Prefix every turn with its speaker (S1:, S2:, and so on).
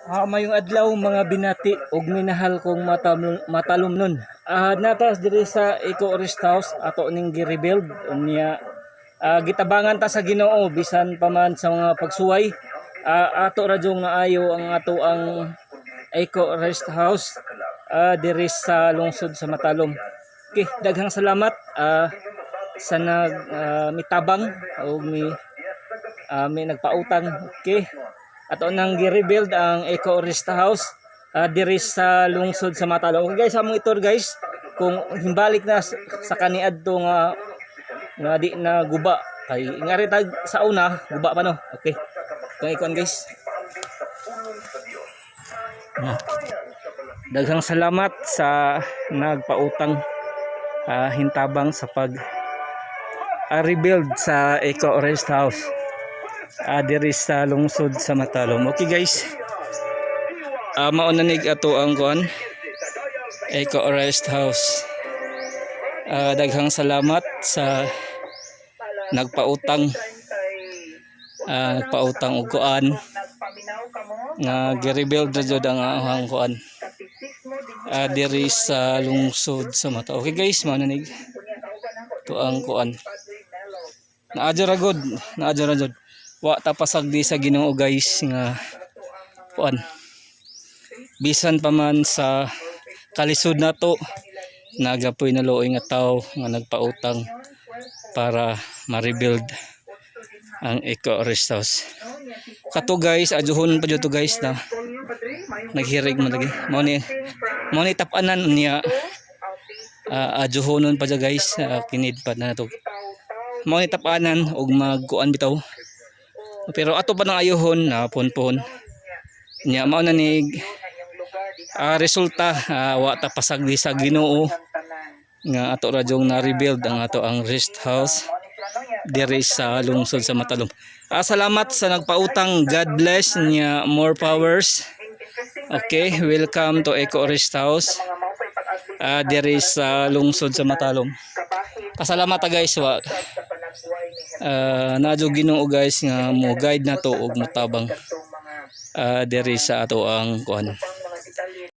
S1: Mayong adlaw, mga binati ug minahal kong matalumnon. Naa ta diri sa Eco Rest House, ato ning gi-rebuild unya gitabangan ta sa Ginoo bisan pa man sa mga pagsuway. Ato ra jung naayo ang ato ang Eco Rest House diri sa lungsod sa Matalom. Okay, daghang salamat sa nag mitabang o may nagpautang. Okay. Ato nang gi-rebuild ang Eco Rest House diri sa lungsod sa Matalom. Okay guys, among i-tour, guys, kung himbalik na sa kaniadto nga nga di na guba kay ngari tag sa una guba pa, no. Okay. Itong ikuan, guys. Ah. Daghang salamat sa nagpautang hintabang sa pag rebuild sa Eco Rest House diri sa lungsod sa Matalom. Okay guys. Mao na nig ato ang kuan, Eco Rest House. Daghang salamat sa nagpautang nagpautang og kuan nga gi-rebuild ra jud ang kuan diri sa lungsod sa Mata. Okay guys, mao na nig to ang kuan. Naadyo ra gud, naadyo ra jud. Wa ta pasagdi sa Ginoo, guys, nga kuan. Bisan pa man sa kalisod nato, nagapoy na luoy nga tao nga nagpautang para ma-rebuild ang Eco Rest House. Kato guys, adyohon pa jud to, guys, na naghirig mo lagi. Mao ni tapanan niya, adyohonon pa dya, guys, kinid pa na to. Mao ni tapanan og magkuan bitaw. Pero ato pa nang ayuhon na pon-pon. Nya mao na ni resulta, wa ta pasagdi sa Ginoo nga ato ra jung na rebuild ang ato ang rest house diri sa lungsod sa Matalom. Salamat sa nagpautang. God bless niya, more powers. Okay, welcome to Eco Rest House diri sa lungsod sa Matalom. Pasalamat ta, guys, wa naa jud Ginoo, guys, nga mo guide na to og motabang diri sa ato ang kuan.